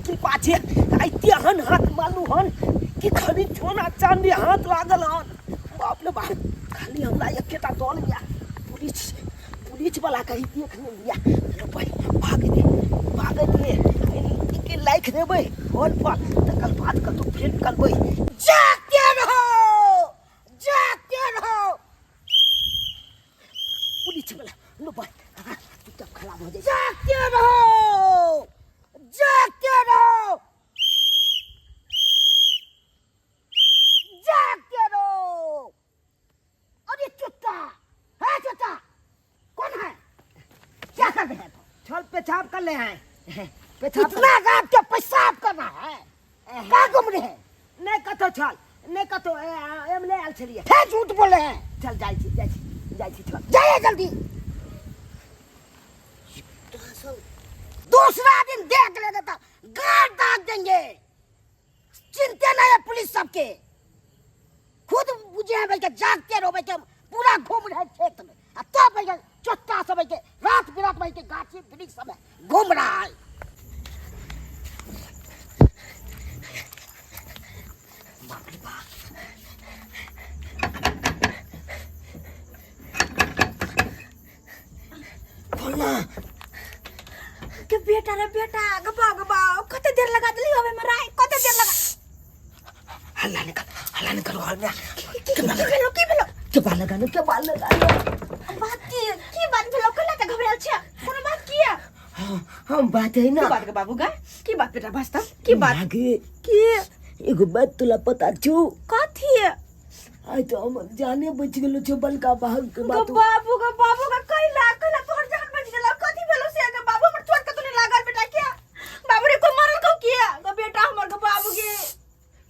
Cycle पाछे आइ तेहन हाथ मारलू हन कि खाली सोना चांदी हाथ लागल हन। बाप रे बाप, खाली हमरा एकेटा डर या पुलिस, पुलिस वाला कहीं देख नहीं लिया। चलो भाई भाग दे, भाग दे, के लाइक देबै फोन पर, तकर बाद कतौ फेर करबै। जागते रहो, जागते रहो। पुलिस वाला लो भाई, हाँ, चुपचाप खराब हो जाए। जागते रहो, जागते रहो, जागते रहो। अरे चुत्ता है, चुत्ता कौन है, क्या कर रहे हैं? छल पेशाब कर ले हैं, पेशाब इतना रात के पेशाब करना है? का घूम रहे हैं? नहीं कतो छल, नहीं कतो एम ले आयल छलिए। हे झूठ बोले हैं। चल जाइ छी, जाइ छी, जाइ छी, चल जाइए जल्दी। दूसरा दिन देख लेंगे तो गाड़ दाग देंगे। चिंते नहीं है पुलिस सबके, खुद बुझे हैं भाई के जागते रहो भाई के, पूरा घूम रहे खेत में आ तब भाई के चोट्टा सब भाई के रात बिरात भाई के गाछी वृक्ष सब घूम रहा है। बाप रे बाप, खोलना के बेटा रे बेटा, गबा गबा कते देर लगा देली होबे में राय, कते देर लगा। हल्ला नहीं कर, हल्ला नहीं करो, हल्ला की भेलो, की भेलो? के बाल लगा लो, के बाल लगा लो। बात की, की बात भेलो? कला त घबरायल छ, कोनो बात किया? हाँ, हम बात है ना। की बात के बाबू गा, की बात बेटा भास्ता, की बात? आगे की एगो बात तोला पता छौ? कथी? आइ तो हम जाने बच गेलो छौ बलका भाग के बात। गो बाबू, गो बाबू गा, कैला कैला तोहर जान बच गेलो? कथी भेलो से गे बाबू? हमर चोट कतो नहीं लागल बेटा? क्या बाबू रे, कोई मरल को किया गो बेटा हमर? गो बाबू गे,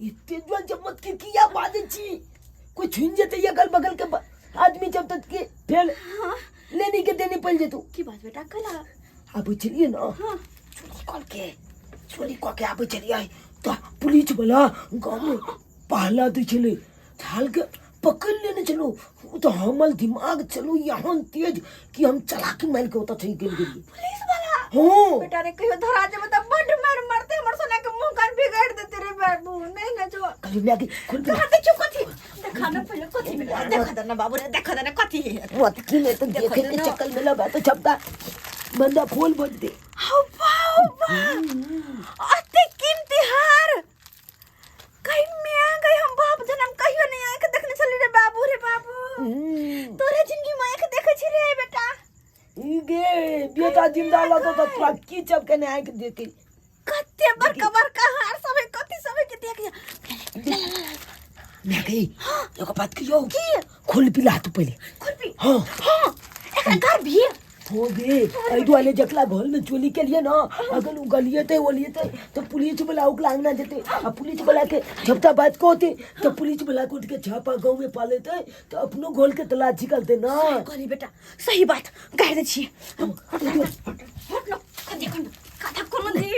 इते जो जमत के किया बाजे छी, कोई छुइन जेते अगल बगल के आदमी जब तक के फेल हाँ। लेने के देने पड़ जेतु। की बात बेटा कैला? आबै छलियै ना, हाँ। चोरी कल के, चोरी कऽ के आबै छलियै तऽ पुलिस वाला गाँव में पहला दै छलै, थाल के पकड़ लेने छलहुँ। ओ तऽ हमर दिमाग छलहुँ यहाँ तेज कि हम चलाकी मारि के ओतऽ चलि गेल गेलियै। पुलिस वाला? हाँ। बेटा रे, कहियो धरा जेबे तऽ बड्ड मारि मारते, हमर सोना के मुंह कान बिगाड़ देते रे बाबू। नहीं ना जो कहलियै माय के खोल के कहाँ देखियो, कथी देखा ना पहले, कथी बेटा देखा दे ना बाबू रे, देखा दे ना कथी है। मत की नहीं तो देखो देखे के ना। चक्कर में लगा तो छपता बंदा फूल बन दे। हाउ वाह वाह, अते कीमती हार कहीं में आ गई। हम बाप जनम कहियो नहीं आके देखने चली रे बाबू रे बाबू। तोरे जिंदगी में आके देखे छी रे बेटा। ई गे बेटा जिंदा लगो तो तोरा की चपके नहीं आके देखे। कते बड़का बड़का हार सब है, कथी सब है के देख जा। मैं गई एगो बात कहियो? की? खोल पिला तू पहले। खुरपी? हाँ। हाँ, एकरा घर भी हो गे, एहि दुआरे जकला घर में चोरी के लिए ना अगर उ गलिए ते ओलिए ते तो पुलिस वाला ओकरा अंगना जेते आ पुलिस वाला के छपता बात को होते तो पुलिस वाला को उठ के छापा गांव में पा लेते तो अपनो घोल के तलाशी करते ना। कहली बेटा सही बात, कह दे छी। हट हट हट लो, कथी खंड कथा कोनो दी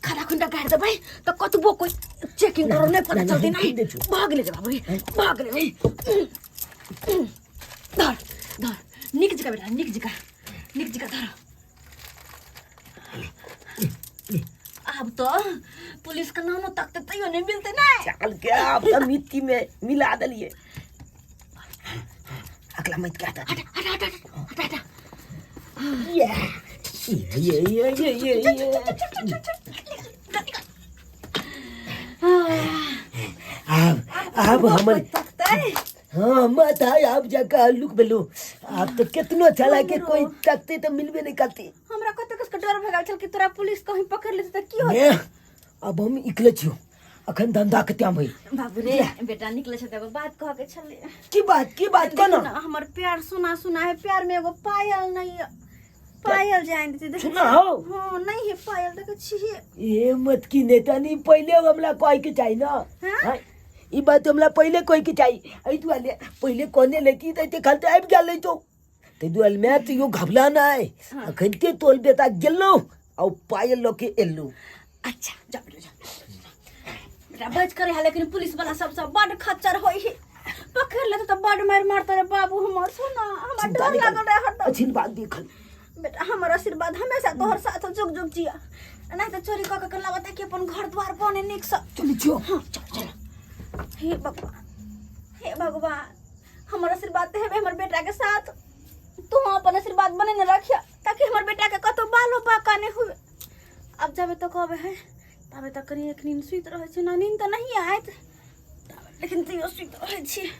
खाना खुंडा गाड़ देबै तऽ कतबो कोई चेकिंग करो नहीं पता ना, चलते। हम नहीं खुद दै भाग ले बाबू रे, भाग ले। धर धर, निक जगह बेटा, निक जगह, निक जगह धर। आब तो पुलिस के नाम तकते तैयो नहीं मिलते ना। चल के आप तो मिट्टी में मिला दलिए। अगला मत क्या था? हट हट हट हट हट हट। ये ये ये ये ये ये अब अब हमर हाँ मत आए आप जाकर आलूक बेलू। आप तो कितनो चला के कोई तकते तो मिलबे नहीं करती। हमरा कते कस के डर भए गेल छल कि तोरा पुलिस कहीं पकड़ लेते त की होत। ने अब हम इकले छियो, अखन धंधा के त्याम भई। बाबू रे बेटा, निकले छ त एगो बात कह के छले। की बात, की बात? देखू कना ना, हमर प्यार सुना सुना है, प्यार में एगो पायल नहीं है, पायल जान देते देख। सुना हो? हाँ नहीं है पायल, देख छी। ए मत की नेता नहीं, पहले हमला कोई के चाहिए ना। हाँ? हाँ? ई बात हमला पहले कोई के चाहिए। एहि दुआरे पहले कोने लेकी त एते खालते आबि गेल तो ताहि दुआरे मैं तो यो घबला ना है। हाँ। अखन के तोल बेटा गेलो आ पायल लऽ के एलू। अच्छा जा बेटा जा बेटा, बच करे है, लेकिन पुलिस वाला सब सब बड़ खच्चर होई है। पकड़ लेते तो बड़ मार मारते रे बाबू हमर। सुना हमरा चिंता डर नहीं लागल रहे हरदम। अछिन बात देखल। बेटा हमर आशीर्वाद हमेशा तोहर साथ हो, जुग जुग जिया। नहीं तो चोरी कऽ के लाबत कि अपन घर द्वार बने नीक से। चल जो। हाँ चल चल। हे भगवान, हे भगवान, हमर आशीर्वाद हेबे हमर बेटा के साथ। तू अपन आशीर्वाद बने ने रखिया ताकि हमर बेटा के कतौ बालो बाका नहीं हुए। अब जाबे तक अबे है ताबे तक कनी एक नींद सुति रहै छी ना, नींद तऽ नहीं आयत लेकिन तैयो सुति रहै छी।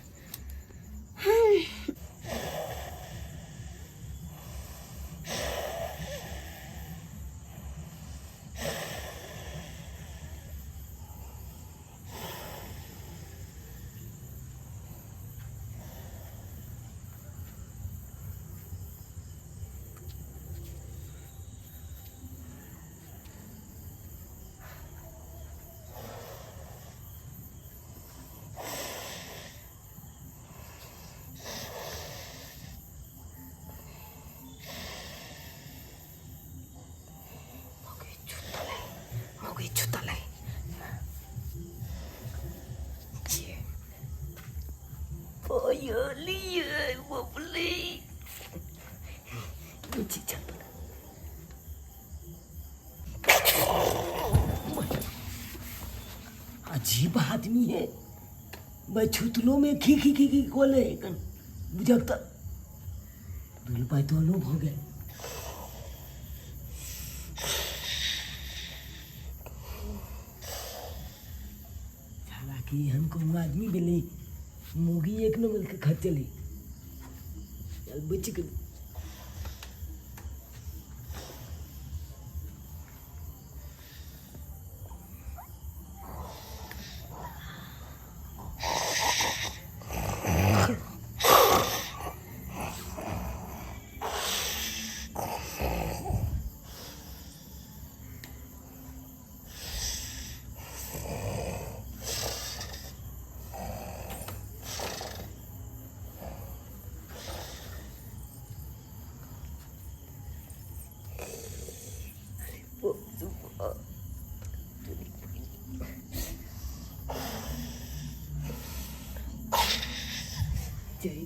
अजीब आदमी है, मैं छुतलो में खी खी खी खी कोले बुझक त दुल पाई तो लोभ हो गए। हालांकि हमको आदमी मिली मुगी एक नंबर के खचली चल बच गई।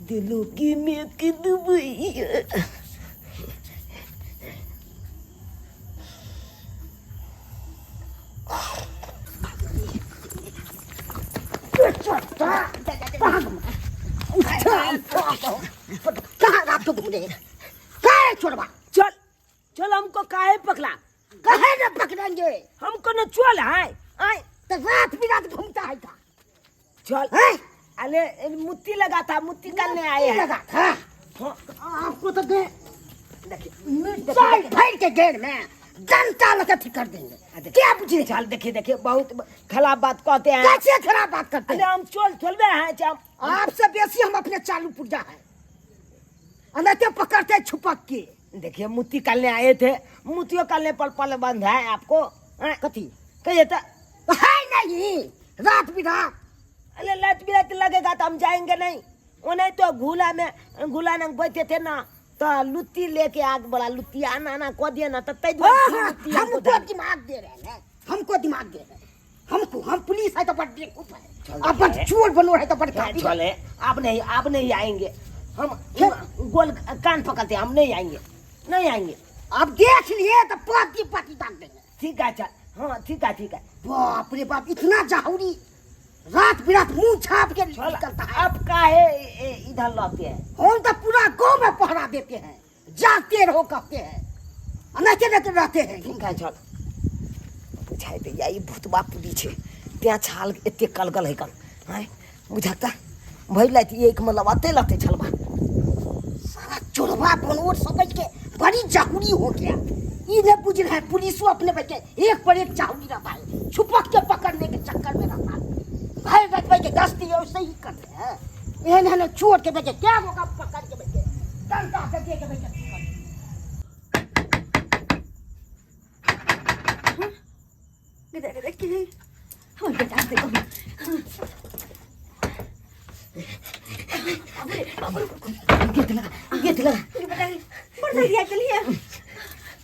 दिलों की मैं कि दुबई चल चल, हमको काहे पकड़ा? काहे न पकड़ेंगे? हमको न चल आए आए तो रात बिरात घूमता है का? चल अरे मुत्ती लगा था, मुत्ती करने आए हैं। लगा था हाँ। आपको तो दे देखिए भर के घेर में जनता लगा कर देंगे क्या बुझे? चल देखिए देखिए, बहुत खराब बात कहते हैं। कैसे खराब बात करते हैं? अरे हम चल चलबे हैं, आपसे बेसी हम अपने चालू पुर्जा है, अनते पकड़ते छुपक के। देखिए मुत्ती करने आए थे, मुत्तियों करने पर पल बंद है आपको। कथी कहिए तो है नहीं रात बिरात। अरे रात बिरात लगेगा तो हम जाएंगे नहीं। वो नहीं तो घूला में घूला नंग बैठे थे ना तो लुत्ती लेके आग बड़ा लुत्ती आना आना को दिया ना तो हमको दिमाग दे रहे हैं, हमको दिमाग दे रहे हैं, हमको हम पुलिस है तो बड़ बेवकूफ है, अब बड़ चोर बनो है तो बड़ चले। आप नहीं, आप नहीं आएंगे, हम गोल कान पकड़ते हम नहीं आएंगे, नहीं आएंगे। अब देख लिए तो पाती पाती डाल देंगे। ठीक है चल, हाँ ठीक है ठीक है। बाप रे बाप, इतना जाहुरी रात बिरात मुंह छाप के निकलता है। आप काहे इधर लाते हैं? हम तो पूरा गांव में पहरा देते हैं, जागते रहो कहते हैं, अनाचे रहते रहते हैं। ठीक है चल बुझाई दे ई भूतबा पुलिस है त्या छाल एते कलगल है कल हैं बुझाता भई लाती एक मतलब आते लाते छलबा सारा चोरवा बनोर समझ के बड़ी जाहुरी हो गया। ये नहीं बुझ रहा है पुलिसो अपने बच्चे एक पर एक जाहुरी रहता है, छुपक के पकड़ने के चक्कर में रहता है। भाई भाई के गश्ती वैसे ही करते हैं, एहन एहन चोर के बच्चे क्या होगा पकड़ के बच्चे डंडा के दे के बच्चे। देख देख के हम बेटा देखो गेट लगा, गेट लगा। बेटा बड़ धैर्य के लिए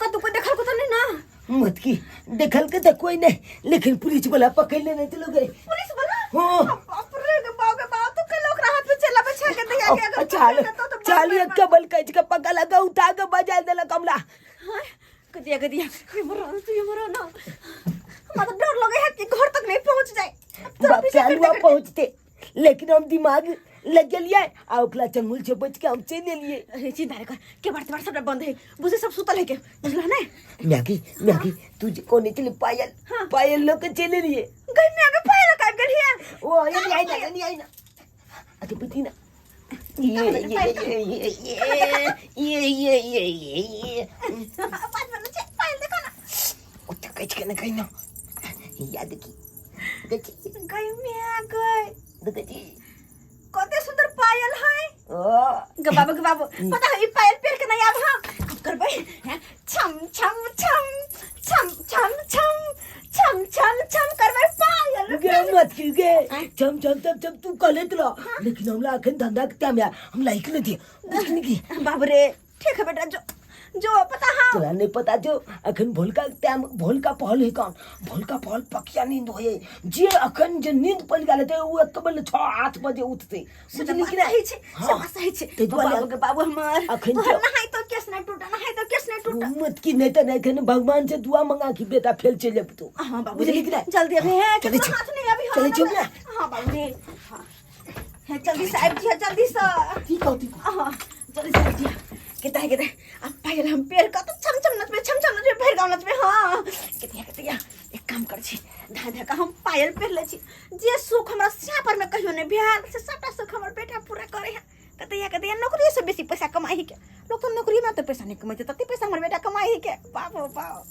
कतौ कोई देखल को तो नहीं ना? मत की देखल के तो कोई नहीं, लेकिन पुलिस वाला पकड़ लेने चलो गए। पुलिस वाला? हाँ। बाप रे बाप के बाप, तो कल ओकरा हाथ पे चाल तो तो चाल एक के बल कच के पक्का लगा उठा के बजा देलक हमरा। हाय, गदिया गदिया, ये मरो तू, ये मरो ना, हमरा तो डर लगे है कि घर तक नहीं पहुंच जाए। तोरा बाप पीछा चालुआ करते करते। पहुंचते, लेकिन हम दिमाग लग गेलिए आ ओकरा चंगुल से बच के हम चलि एलिए। अरे चिंता नहीं कर, के बार तेबार सबटा बंद है, बुझे सब सुतल है के, बुझला नहीं? मैगी मैगी, तू जे कोने चली पायल। हाँ। पायल लोग के चलि एलिए। गई मैं आगे पायल काट गेल हिया। ओ ये नहीं आई ना, ये नहीं आई ना, अरे बुद्धि ना, ये ये ये ये ये ये ये ये ये आवाज बंद छे, पायल देखो ना। ओते कहै छै ने, कहि ना, या देखी देखी। गई मैं गई। देखी। कते सुंदर पायल है। ओ ग बाबू, ग बाबू, पता है ई पायल पेर के नहीं आब हम अब करबै हैं, छम छम छम छम छम छम छम छम छम करबै पायल। गे मत की गे, छम छम छम छम तू कहले रह, लेकिन हमरा अखन धंधा के टाइम है, हम लाइक नहीं थी, बुझली की? बाबू रे, ठीक है बेटा, जो जो पता हाँ। तोरा नहीं पता जो अखन भोलका टाइम, भोलका पहल है, कौन भोलका पहल पकिया नींद होए, जे अखन जे नींद पड़ गेल ते उ एक बजे 6 8 बजे उठते, से तऽ बुझली बात कि नहीं? सही छै, से हाँ। बात सही छै। ताहि दुआरे बाबू के बाबू हमर, अखन तोहर तऽ- नहाय तो केस नहि टूटा, नहाय तो केस नहि टूटा। मत की नहीं तो नहीं खन भगवान से दुआ मंगा कि बेटा फेल चल जाए तू। हाँ बाबू बुझली रे, कि नहीं? जल्दी अभी है, चलै केकरो छी। हाथ नहीं अभी, हाँ, चलै छी ना, ना? हाँ बाबू रे, हाँ। है, जल्दी से आबि जिया, जल्दी से। ठीक हो, ठीक हो। हाँ, जल्दी से आबि जिया। केता है, केता है। अब पायल हम पेड़ का तो छम छम नचबे, छम छम नचबे, भरि गाँव नचबे, हाँ। केता है, केता है। एक काम कर छी, धा धा का हम पायल पेर लै छी, जे सुख हमरा स्यापर में कहियो नहि भेल से सबटा सुख हमर बेटा पूरा करे है। कतैया कतैया नौकरी से बेसी पैसा कमाई के, लोग तो नौकरी में तो पैसा नहीं कमाई छै, तते पैसा हमर बेटा कमाई के। बाप रे बाप।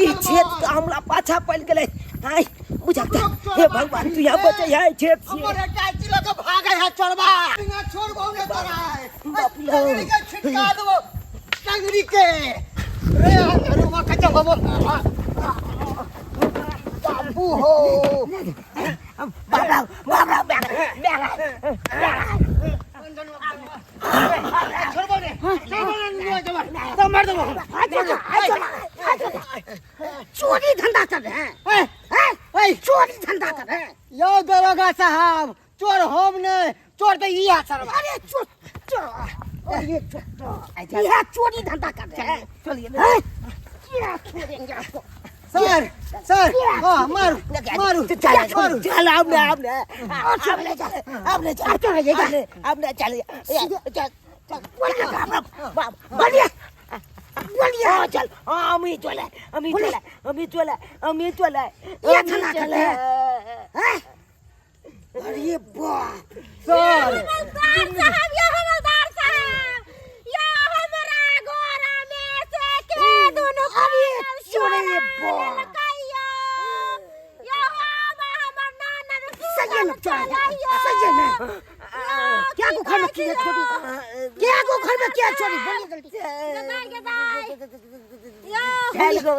ई छेद के हमरा पाछा पड़ गेलै, आय बुझाता, हे भगवान तू यहाँ बचै है छेद से। हमरे टाची लगे भागे है चोरबा, बिना छोड़बो ने तोरा। बाप रे। टंगरी के छिटका देबो टंगरी के रे, अंधरुआ के जंगल बाबू हो। बाप रे बाप रे, बाप रे। छोड़बो ने, छोड़बो ने, तो मार देबो। चोरी धंधा कर रहे हैं, हैं? चोरी धंधा कर रहे हैं। यो दरोगा साहब, चोर हम ने, चोर तो ई है सरवा। अरे चोर चोर, अरे चोर, यह चोरी धंधा कर रहे हैं। चलिए। हैं? क्या छोड़ेंगे आपको? सर सर, हाँ मारू मारू। चल मारू। चल, हमने हमने हमने चल, हमने चल, हमने हमने चल चल चल, बाप बोलिए बोलिए। हाँ चल, हाँ हम ही चले, हम ही चले, हम ही चले, हम ही चले। ये धंधा कर रहे हैं, हैं? अरे बाप। सर। हवलदार साहब, या हवलदार साहब, या हमरा गोरा में से के दुनु अरे पायल चोरे चोरा बाप। लेलकैया। या हम हमर नानर सही है ना, सुगन चोर है। चलैया। सही है ना? या क्या को घर में किया चोरी? क्या को घर में किया चोरी? बोलिए जल्दी। गदाई गदाई या। चल गो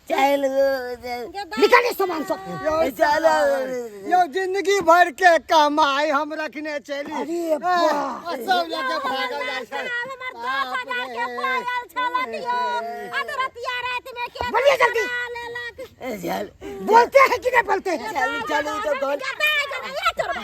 चल गो। निकालिए सामान सब। यो चलो। यो जिंदगी भर के कमाई हम रखने चली। अरे बाप। आ, सब लेके भागल जाइ छै। साहब, हमर 10,000 के पायल छलक यो, अधरतिया राति में के बोलिए जल्दी। चोरा लेलक। चल। बोलते हैं कि नहीं बोलते हैं? चल चल तो गोल। गदाई गदाई या चोरबा।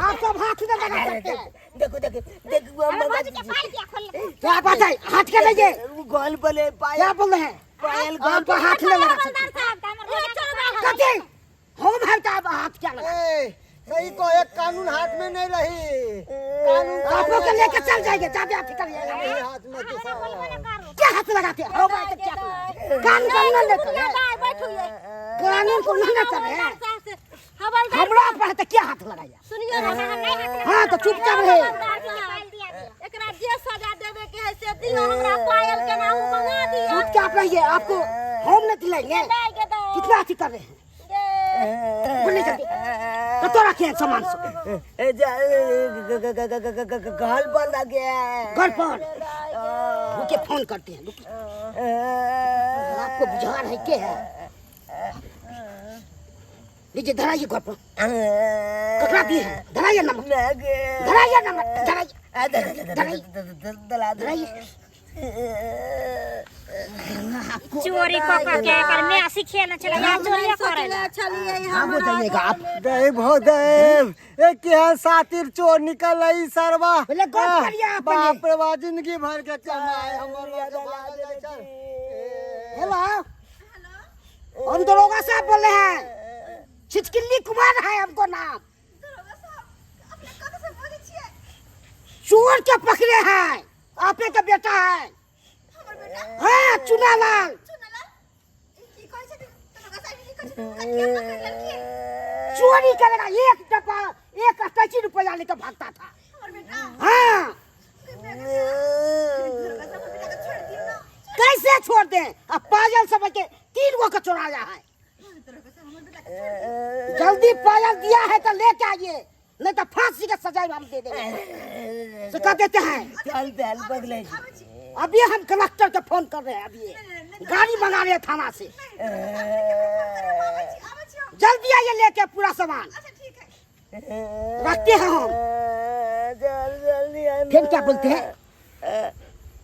आप सब हाथ उधर लगा सकते हैं। देखो देखो देखो, अरे भौजी के पायल किया खोल। क्या बात है, हाथ क्या लगे? गोल बोले पायल। क्या बोल रहे हैं? पायल गोल। आप हाथ नहीं लगा सकते। हवलदार साहब, ये चोरबा है। कहते हम हैं तो आप हाथ क्या लगा? ए, सही को एक कानून हाथ में नहीं रही, कानून आप लोग के लेके चल जाएंगे, जाते आप निकलिए। नहीं हाथ में तो सर। क्या हाथ लगाते हैं? हो भाई, तो क्या कानून को न लेकर है? कानून को न लेकर है। हवलदार हमरा पर है तो क्या हाथ लगाया? सुनियो ना, हम नहीं हाथ हाँ तो चुपचाप रहे। एकरा जे सजा देवे के है से दियो, हमरा पायल के नाम मंगा दियो। चुपचाप रहिए, आपको हम नहीं दिलाएंगे। कितना अथी कर रहे हैं, बोलिए जल्दी। कतो रखे हैं सामान सब? घर पर लगे। घर पर रुके, फोन करते हैं, रुकिए। आपको बुझा रहे के है, लीजिए धराइए घर पर। ककरा दिए हैं? धराइए नंबर, धराइए नंबर, धराइए, धराइए, धराइए। चोरी क क के एकर माय सिखेने छलै इएह चोरिये करै लए। छलियै आप बताइएगा आप दैव हो दैव ए केहन सातिर चोर निकल ई सरवा पहिले गप करिया अपने। बाप रे बा जिंदगी भर के कमाई हमर लोग के भागल जाइ छै ए, हेलो हम दरोगा साहब बोल रहे हैं छिचकिल्ली कुमार है हमको नाम दरोगा साहब अपने कतऽ से बजै छियै चोर के पकड़े हैं आपे का बेटा है हमर बेटा हाँ चुनालाल चुनलाल ई की कहै छथिन दरोगा साहब ई की कहै छथिन हुनका किया पकड़ि लेलखिन चोरी करेगा एक डब्बा एक अट्ठासी रुपया लेकर भागता था हमर बेटा हाँ दरोगा साहब हमर बेटा के छोड़ि दियौ ना कैसे छोड़ दें अब पायल समझ के तीन गो के चुराया है दरोगा साहब हमर बेटा के छोड़ि दियौ जल्दी पायल दिया है तो लेके आइए नहीं तो फांसी का सजा हम दे देंगे से कह देते हैं चल चल पगले आबै छी अभी हम कलेक्टर के फोन कर रहे हैं अभी गाड़ी मंगा रहे हैं थाना से आबै छी आबै छी हम जल्दी आइए लेके पूरा सामान अच्छा ठीक है रखते हैं हम चल जल्दी आना। फिर क्या बोलते हैं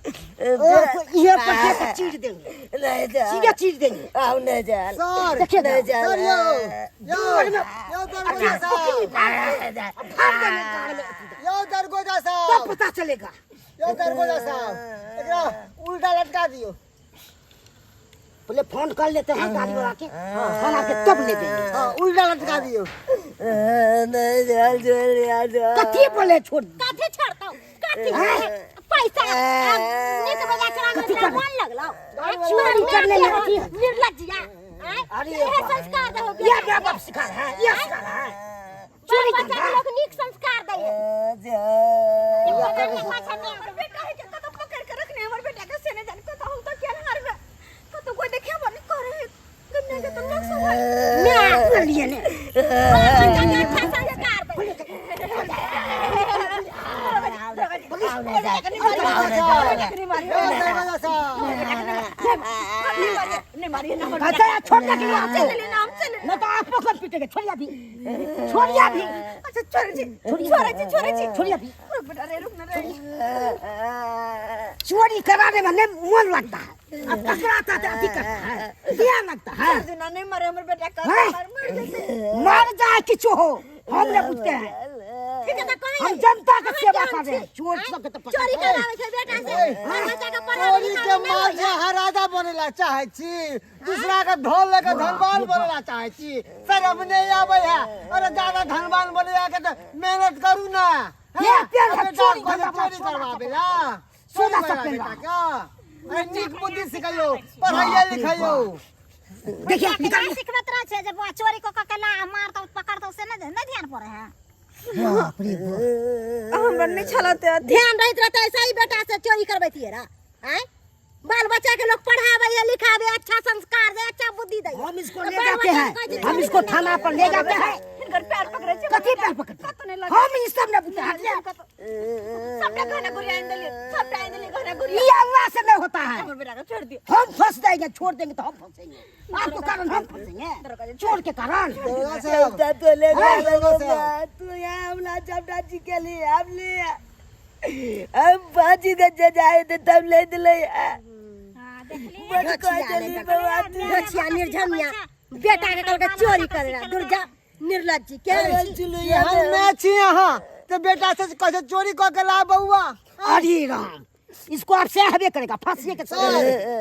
ओ, ये पट्टे पर चीर देंगे नहीं चल सीधे चीर देंगे आओ नहीं चल सर देखिए नहीं चल सर यो यो यो दरगोजा साहब फाड़ देंगे गाड़ में यो दरगोजा तब साहब पता चलेगा यो दरगोजा साहब एकरा उल्टा लटका दियो पहले फोन कर लेते हैं गाड़ी वाला के थाना के तब ले जाएंगे हाँ उल्टा लटका दियो नहीं चल चल यार चल कथी बोले छोड़ कथी छोड़तौ कथी पैसा आब नीक बजा चला कथी तोरा करबै? मन लगलौ चोरी करने में अथी है। निर्लज्जिया आँय? अरे इहे बाप। संस्कार दहो ये क्या बाप सिखा रहा है ये सिखा रहा है चोरी बाल बच्चा करना के लोग नीक संस्कार दै है। हमर बेटा है के कतौ पकड़ के रखने हमर बेटा के से नहीं जान कतौ हम तो केन हारबे कतौ कोई देखेबो नहीं करे है गन्ना के तो लोग सब है मैं लिए ने बाल बच्चा के अच्छा संस्कार दै यो दरगोजा साहब कहते हैं छोड़ दे कि आते नहीं तो आप पकड़ पीटेंगे छोड़िया भी छोड़िया भी अच्छा छोड़े छी छोड़े छी छोड़े छी छोड़िया भी रुक बेटा रे रुक ना रे चोरी कराने में नहीं मन लगता है अब पकड़ाता है अति करता है दिया लगता है ना नहीं मरे हमर बेटा का हैं? मर मर जैसे मर जाए किछु हो हम नहीं पूछते हैं ठीक है तो कहीं हम जनता का सेवा कर रहे हैं चोर सबके तो पकड़ चोरी करावे छै बेटा से बाल बच्चा के पढ़ावे चोरी के लिखावे नहीं माल होइए। से हराजा बनेला चाहे छी दूसरा के धन लेके धनवान बनेला चाहे छी शरम नहीं आवे है अरे ज्यादा धनवान बने के तो मेहनत करू ना ये पेड़ है, बेटा चोरी को करवा, चोरी करवाबेला सोना चोरी सब पेड़ बेटा का अरे नीक बुद्धि सिखाइयो पढ़ाइए लिखाइयो देखिए बच्चा के निकाल ना सिखबैत रहै छै जे बौआ चोरी कऽ कऽ के ला मारतौ पकड़तौ से नहि नहि ध्यान पड़ै है बाप रे बाप हमरा नहीं छला ते ध्यान रहैत रहतै ऐसा ही बेटा से चोरी करबैतियै रह आँय बाल बच्चा के लोग पढ़ावे है लिखावे अच्छा संस्कार दे अच्छा बुद्धि दे हम इसको ले जाते हैं हम इसको थाना पर ले जाते हैं हिनकर पैर पकड़े छै कथी पैर पकड़ते कतौ नहीं लगे हम ई सब नहीं पूछते हट जा। सबटा गहना गुड़िया आनि देलियै सबटा आनि देलियै गहना गुड़िया ये अल्लाह से नहीं होता है हमर बेटा के छोड़ दियौ हम फंस जाएंगे छोड़ देंगे तो हम फंसेंगे आपको कारण हम फंसेंगे चोर के कारण दरोगा साहब तो ले दरोगा साहब तू यहाँ हमला चपटा जी के लिए हम ले हम बाजी के जाए थे तब ले दिले बड़ कह देली बाबा तू रचिया निर्झमिया बेटा के कहलकै चोरी करे ला दुर्जा निर्लज्जी के हम मैं छी यहाँ तो बेटा से कैसे चोरी कऽ के ला बउआ अरे राम इसको आप से हवे करेगा फांसी के सर सर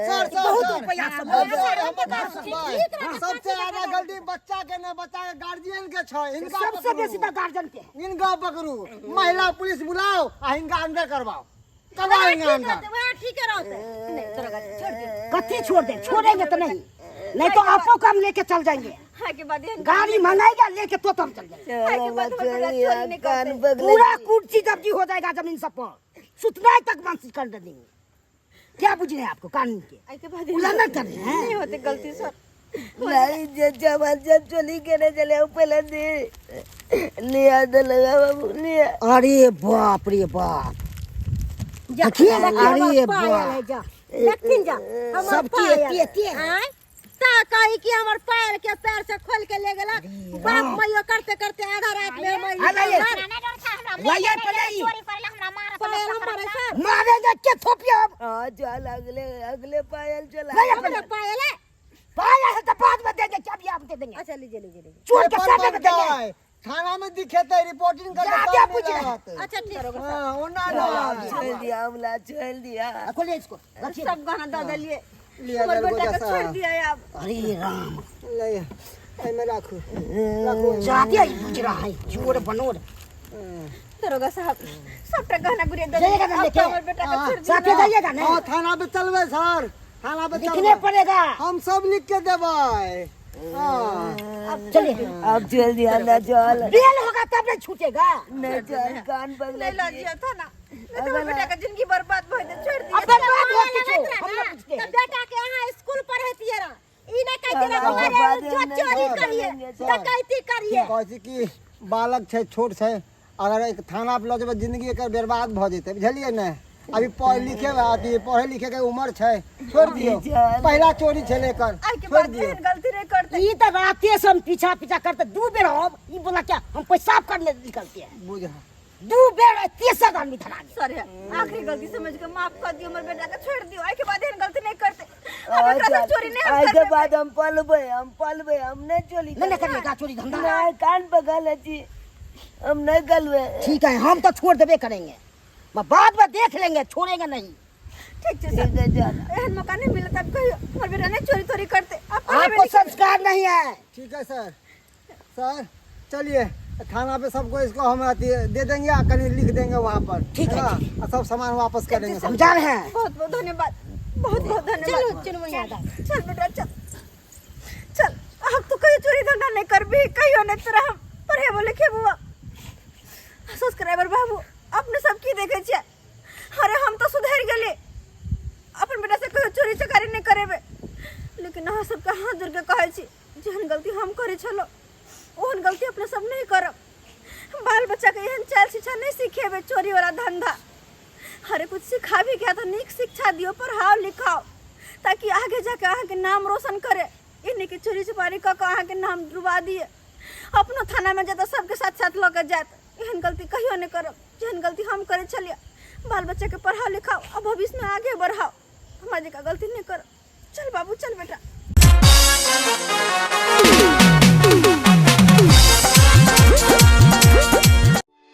सर बहुत सर, रुपया सब सर, हमर बात सुनबै। सबसे ज्यादा गलती बच्चा के ने बच्चा के गार्जियन के छै हिनका सबसे पकड़ू। बेसी तो गार्जियन के है। हिनका पकड़ू महिला पुलिस बुलाओ आ हिनका अंदर करवाओ करवाओ हिनका अंदर वएह ठीके रहतै नहीं दरोगा जी छोड़ दियौ कथी छोड़ दे छोड़ेंगे तो नहीं नहीं तो आपको काम लेके चल जाएंगे हाँ के बाद एहन गाड़ी मंगाएगा लेके तो हम चल जाएंगे हाँ के बाद हमर बेटा चोरी नहीं कान करतै पकड़े पूरा कुर्सी जब्जी हो जाएगा जमीन सब पर सुतना तक मानसिक कर देंगे क्या बुझ रहे हैं आपको कानून के आई के बाद उल्लंघन कर रहे हैं नहीं होते गलती सर नहीं जे जवान जब चोरी करे चले पहले दे लिया तो लगा बाबू लिया अरे बाप रे बाप देखिए अरे बाप जा देखथिन जा हमर सबके पायल। एते एते है। आँय? ता कही कि हमर पैर के पैर से खोल के ले गेला बाप मैयो करते करते आधा रात में हमर आ लाइए। घर लाइए पलाई। चोरी करेला हमरा हमरा मारत पायल हम मारे सर मारेंगे के थोपिया हम। हाँ चल अगले अगले पायल चला नहीं अपने अपने पायल है पाया है तो बाद में देंगे क्या भी आप दे देंगे अच्छा लीजिए लीजिए लीजिए चोर के पेपर सामने में देंगे बनतै, थाना में दिखेतै रिपोर्टिंग करके जादे तब बुझ रहे। मिलत। अच्छा ठीक हाँ, ओना नहि। छोड़ दिया हमला छोड़ दिया खोलिए इसको रखिए सब गहना दऽ देलियै लिअ हमर दरोगा बेटा के साहब। छोड़ दिया आब अरे राम ले एहिमे राखू राखू जादे ही बुझ रहा है चोर बनोर दरोगा साहब सबटा गहना गुड़िया दऽ जाइएगा देलियै ना आब लेके? तऽ हमर बेटा के छोड़ दियौ साथे जाइएगा ना हाँ थाना पे चलबै सर थाना पे लिखने चलबै पड़ेगा हम सब लिख के देबै हाँ चलिए अब छोड़ दिया ना चल बेल होगा तब नहीं छूटेगा नहीं चल कान पकड़ नहीं लऽ जियौ थाना नहीं तऽ हमर बेटा के जिंदगी बर्बाद भऽ जेतै छोड़ अब दियौ बर्बाद हो किछु हम ना ना पूछते तो हैं बेटा के अहाँ स्कूल पढ़ैतियै रह ई नहि कहतियै रह अब बौआ बाद रे, जो में चोरी नहीं करिए करेंगे, सर। डकैती करिए कहै छी कि बालक छै छोट छै अगर एक थाना पर लऽ जेबै जिंदगी एकर बर्बाद भऽ जेतै बुझलियै ने अभी पढ़ लिखे अथी पढ़े लिखे के उम्र छै छोड़ दियौ पहिला चोरी छलै एकर आइ के छोड़ बाद दियौ एहन गलती नहीं करते ई तो राते से हम पीछा पीछा करते दू बेर हम ई बोला क्या हम पेशाब करने निकलते हैं बुझ दू बेर तेसर आदमी धरा गया सॉरी आखिरी गलती समझ के माफ कर दियो हमर बेटा के छोड़ दियो आइ के बाद एहन गलती नहीं करते हम एकरा से चोरी नहीं हम आइ के करबे बाद हम पलबै हम पलबै हम नहीं चोरी नहीं नहीं करिएगा चोरी धंधा नहीं कान पकड़ ले छी हम नहीं गलबे ठीक है हम तो छोड़ देबे करेंगे मैं बाद में देख लेंगे छोड़ेंगे नहीं ठीक छै सर ठीक है चल एहन मौका नहीं मिलत अब कहियो हमर बेटा नहीं चोरी तोरी करते अब पढ़ेबे आपको लिखेबे। संस्कार नहीं है ठीक है सर सर चलिए थाना पे सबको इसको हम अथी दे देंगे आ कहीं लिख देंगे वहाँ पर ठीक है, ना? ठीक आ सब सामान वापस करेंगे सब समझा रहे हैं बहुत बहुत धन्यवाद बहुत बहुत धन्यवाद चलो चुनमुनिया दा चल बेटा चल चल अब तो कहियो चोरी धंधा नहीं करबी कहियो नहीं तोरा हम पढ़ेबो लिखेबो सब्सक्राइबर बाबू अपने सब की देखे छियै अरे हम तो सुधरि गेली अपन बेटा से कहियो चोरी चकारी नहीं करेबे लेकिन अहाँ सबके हाथ जोड़ के कहै छी जेहन गलती हम करै छलहुँ ओहन गलती अपने सब नहीं करब बाल बच्चा के एहन चाल शिक्षा नहीं सिखेबे चोरी वाला धंधा अरे कुछ सिखाबी क्या तो नीक शिक्षा दियो पढ़ाओ लिखाओ ताकि आगे जाके अहाँके नाम रोशन करे ई नहीं कि चोरी चुपारी कऽ कऽ अहाँके नाम डुबा दिए अपनो थानामे जायत सबके साथ साथ लऽ के जायत एहन गलती कहियो नहि करब जेहन गलती हम करै छलियै बाल बच्चाके पढ़ाओ लिखाओ आ भविष्यमे आगे बढ़ाओ हमरा जकाँ गलती नहि करब चल बाबू चल बेटा